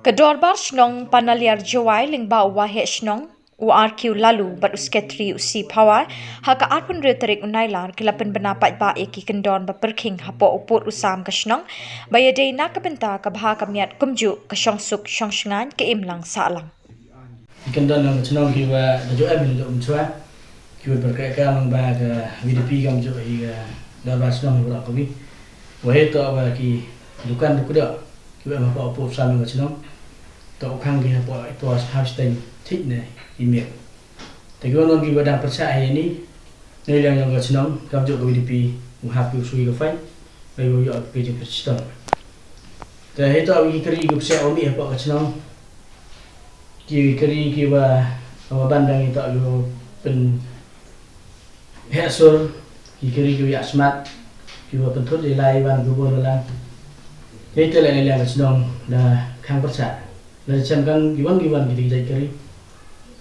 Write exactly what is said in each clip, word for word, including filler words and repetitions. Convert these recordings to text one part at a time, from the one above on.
Ka Dorbar Shnong Panaliar Jowai lyngba u Waheh Shnong, u R Q Lalu bad u Sekretari u C Pawar, ha ka arphew hynriew tarik u Nailar ki la pynbna paidbah ïa ki kyndon ba pyrkhing hapoh u pud u sam ka shnong, ba ïadei na ka bynta ka bha ka miat kumjuh ka shongsuk shongshngaiñ ka imlang sahlang. Ki kyndon jong ka shnong kiba da ju em ïa u mynshuwa, kiba pyrkhat ka lang ba ka V D P kam ju ïa ka Dorbar Shnong ïa u rah kawi. Waheh to ba ki dukan dukdok kiba em hapoh u pud u sam jong ka shnong, to u khang ki hapoh i por spah shiteng thik ne i miet. Te ki wan wan kiba dang pyrshah ïa ni, ne liang jong ka shnong kam ju ka V D P u hap ki u sui ka fine, ba u ïoh ki jingpynshitom. Te hi to ki kari ki pyrshah u mih hapoh ka shnong, ki kari kiba, kiba ban dang hi to ki pyn heh sur, ki kari kiba ïa smat, kiba pynthut ïa lai wan kiba bun balang. Te te leh ne liang ka shnong da khang pyrshah. Da chem kan ki wan ki wan ki dei jait kari.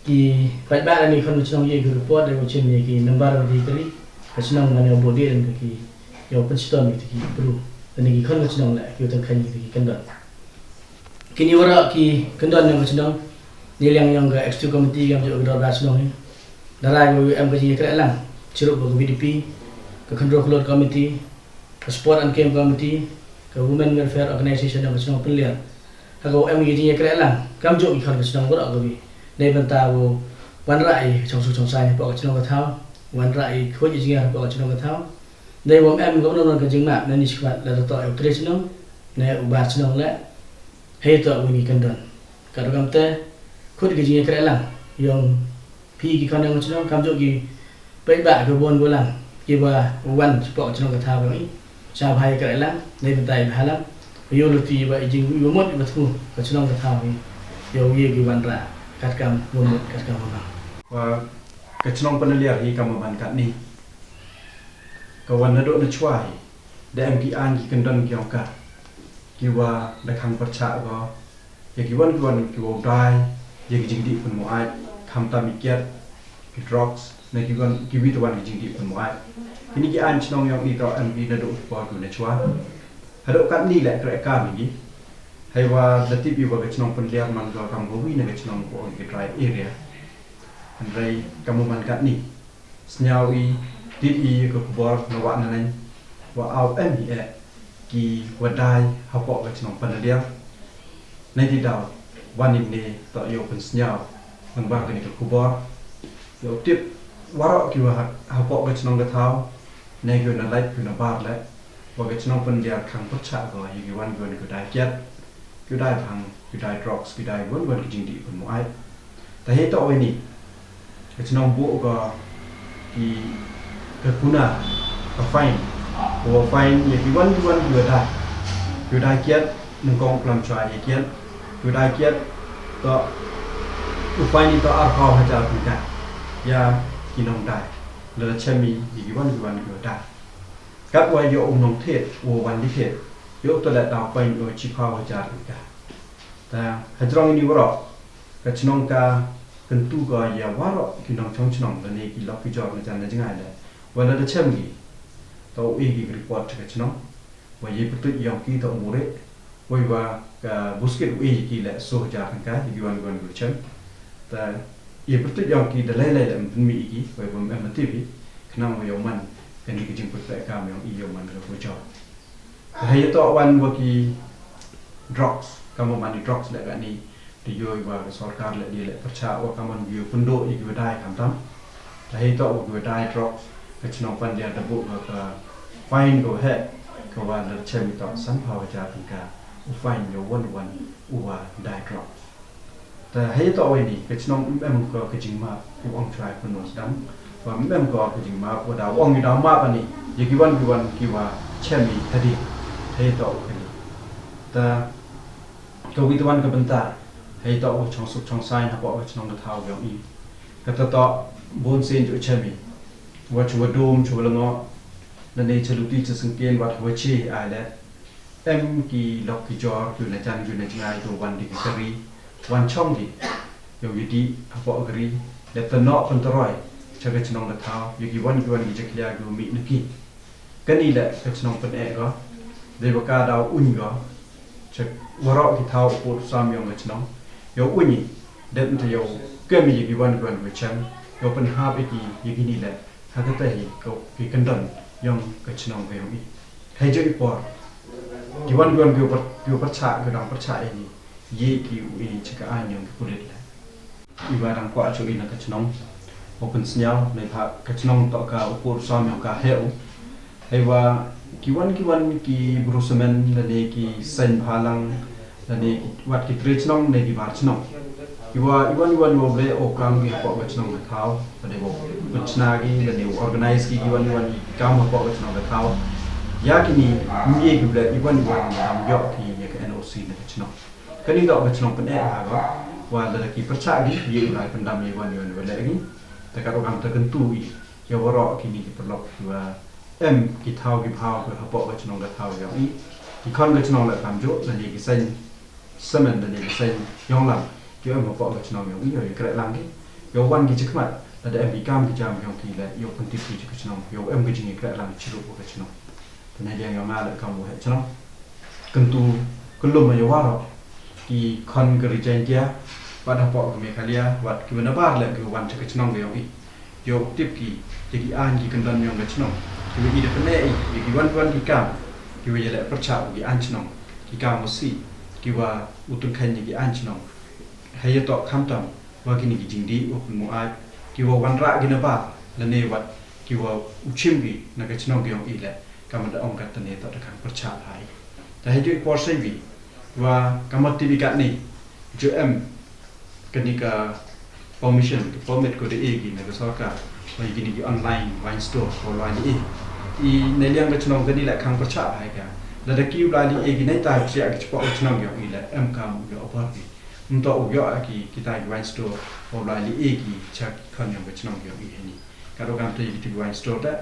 Ki paidbah lane khon ka shnong ïa ki report da u chim ïa ki number ki kari. Ka shnong mane u bodi dan ka ki ïa u pynshitom ïa ki bru. Lane ki khon ka shnong leh ki u tang khan ïa ki kyndon. Kini waroh ki kyndon jong ka shnong, ne liang jong ka executive committee kam ju ka Dorbar Shnong hi. Da rai ba u em ka jingïakhreh lang, chirup ba ka V D P, ka Khynroo Khulot Committee, ka Sport and Game Committee, ka Women Welfare Organization jong ka shnong Pynliar. Ha ka u em ka jingïakhreh lang, kam ju ki khon ka shnong waroh kawi. Dei bynta u wanrah ïa ka shongsuk shongsaiñ hapoh ka shnong ka thaw, wanrah ïa ka khuid ïa jingïar hapoh ka shnong ka thaw. Dei u em ka ban wan ka jingmap, ne ni shikmat la to ïa u tre shnong, ne u bar shnong leh. Hei to u ni kyndon. Ka rukom te, khut ki jingïakhreh lang, jong phi ki khon jong ka shnong, kam ju ki paidbah ki bun balang, kiba wan shapoh ka shnong ka thaw jong i. Sha bha ïakhreh lang, ne bynta i bha lang. Ïoh luti ba i jingmut i ba thmu ka shnong ka thaw hi. Ïoh ïa ki wanrah, katkam mut katkam mut. Wa ka shnong Pynliar hi kam ban katni. Ka wan naduh na chwa hi. Da em ki aiñ ki kyndon ki ong ka. Kiwa da khang pyrshah ko. Ïa ki wan ki wan kiwa u dai. Ïa ki jingdih pynmuaid. Khamtam i kiad. Ki drugs. Na ki wan kiwi tu wan ki jingdih pynmuaid. Kini ki aiñ shnong ïong i to em ki naduh ki por kiwa na chwa. Haduh katni leh kreh kam ïa ki. Hei wa da tip i wa ka shnong Pynliar man ko kam ko wi na ka shnong ko ong ki dry area. Hynrei kam u man katni. Sñiaw i, tip i ka khubor na wah na neng, wa aw em hi eh, ki wa dai hapoh ka chnong Pynadiar. Nei ti daw, wan im ne toh yow pynsñiaw, nang ba kani ka khubor. Yow tip, waroh ki wa ha-, hapoh ka chnong ka thaw, ne ki wa na lait, ki wa na bar leh, wa ka chnong Pynadiar khang pyrchah ko, ya ki wan ki wan ki dai kiat, ki dai bhang, ki dai drugs, ki dai wan wan ki jingdih pynmuaid. Ta hei toh wei ni, ka chnong buh ka ki ka kuna ka fine. Ko fine ya ki wan ki wan ki wa dai. Ki wa dai kiat nang kong klam chwa ya kiat. Ki wa dai kiat to u fine to arphaw hajar tyngka. Ya ki nong dai. Lada chem i ya ki wan ki wan ki wa dai. Kat wa yoh u nong thied, u wan di thied. Yoh to leh daw fine u chiphaw hajar tyngka. Ta hajrong ini waroh. Ka chnong ka kyntu ka ya waroh ki nongchong chnong lane ki lok ki jor na jan na jngai le. Wa lada chem ki. To u e ki report cha ka chnong. Wa ye pyrtuit yong ki to u re. Wei wa ka buskit u e ki le so hajar tyngka, ki wan wan gu chem. Ta ye pyrtuit yong ki da lei lei le em pynmih ki, wei wa em tip i. Khnang wa yow man, kani ka jingpyrkhat kam yong i yow man ka gu jor. Hei to wan wa ki drugs, kam wa man i drugs le kani, di yow wa ka sorkar le di le pyrchah wa kam wan yow pynduh i ki wa dai khamtam. Ta hei to wa ki wa dai drugs, ka chnong Pynadiar da buh ka, ka fine ko he, ka wa da chem i to sanphaw hajar tyngka, u fine yow wan wan u wa dai drugs. Ta hei to wei ni, ka chnong em ko ka jingmap, u ong chrai pynwan sdang. Wa em ko ka jingmap, wa da u ong i da map ani, ya ki wan ki wan ki wa chem i tadi. Hei to ka ni. Ta ka wi ta wan ka bynta, hei to u chong suk chong sain hapoh ka chnong ka thaw yong i. Ka ta to bun sien ju chem i. Wa chu wa dum, chu wa lengo. Na ne cha luti cha sengkien, wat wa chi ai le. Em ki lok ki jor, ki na jan, ki na jngai, ki wan di ki kari, wan chong di. Yow yi di, hapoh kari, le tano pyntaroi, cha ka chnong ka thaw, yow ki wan, ki wan ki jakhlia, ki mih na ki. Kani le, ka chnong Pyneh ko, dei wa ka daw un ko, cha Waroh ki thaw u pud u sam yong ka chnong. Yow uñi, dep nta yow kem ïa ki wan ki wan ki chem, yow pynhap ïa ki ïa kini leh, ha kata hi ko ki kyndon yong ka chnong ka yong i. Hei jong i por, ki wan ki wan ki u pyrchah ki dang pyrchah ïa ni, ïa ki u i cha ka aiñ yong ki pulit leh. I wa dang kwah cho i na ka chnong. Wa pynsñiaw, neibhah ka chnong toh ka u pud u sam yong ka heh u. Hei wa ki wan ki wan ki bru semen, lane ki seiñ bhalang, lane ki wat ki tre chnong, ne ki bar chnong. I wa, i wan i wan wa ble o kam ki hapoh ka chnong ka thaw, lane wa pynchna ki, lane wa organize ki, ki wan i wan ki kam hapoh ka chnong ka thaw. Ïa kini, mye ki ble, i wan i wan dang ïoh ki ïa ka N O C na ka chnong. Kani ka ka chnong pyneh ha ka, wa lada ki pyrchah ki, ïa u lai pyndam ïa wan ïa wan wan leh ki. Te ka ruh kam te kyntu i, ïa waroh kini ki paralok ki wa em ki thaw ki bhaw ki hapoh ka chnong ka thaw yong i. Ki khon ka chnong leh kam juh, lane ki seiñ semen, lane ki seiñ yong lang, ki em hapoh ka chnong yong i, ïa kreh lang ki. Ïa wan ki chi khmat, lada em ki kam ki jam yong ki leh, ïa pyntip ki cha ka chnong, ïa em ki jingïakreh lang chirup ka chnong. Te na liang yong nga leh kam u heh chnong, kyntu kyllum ïa waroh ki khon ka ri Jaintia, wat hapoh ka Meghalaya, wat ki wa nabar leh ki wan cha ka chnong ka yong i. Ïa u tip ki ïa ki aiñ ki kyndon yong ka chnong, ki wa i da pyneh i ïa ki wan wan ki kam, ki wa ïaleh pyrchah ki aiñ chnong, ki kam wa sih, ki wa u tyngkheiñ ïa ki aiñ chnong. Hei ïa toh khamtam wa kini ki jingdih wa pynmong aiñ, ki wa wanrah ki nabar, lane wat ki wa u chim ki na ka chnong ka yong i leh, ka mut da ong kat tane toh da khang pyrchah bha i. Te hei jong i por seiñ wi, wa ka mut tip i katni, ju em kani ka permission, ka permit ko da e ki na ka sorkar, wa i kini ki online wine store, ko lai ni e. I na liang ka chnong kani leh khang pyrchah bha i ka. Lada ki u lai ni e ki na i ta ki sia ki chapoh ka chnong yong i leh, em kam u ïoh apor ki. Mto u ïoh ki, kita ki wine store, ko lai ni e ki cha ki khon yong ka chnong yong i heni. Ka ruh kam te ki ti wine store da,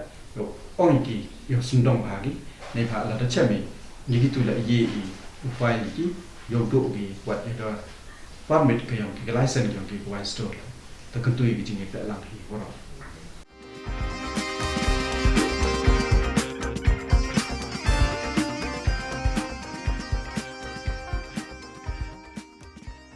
ong ki, ïa sngewdong bha ki, neibhah lada chem i, ïa ki tu leh ïa i, u file ïa ki, ïa u duh ki, wat ïa ka permit ka yong ki, ka license yong ki, ka wine store. Te kyntu ïa ki jingïakreh lang hi, waroh.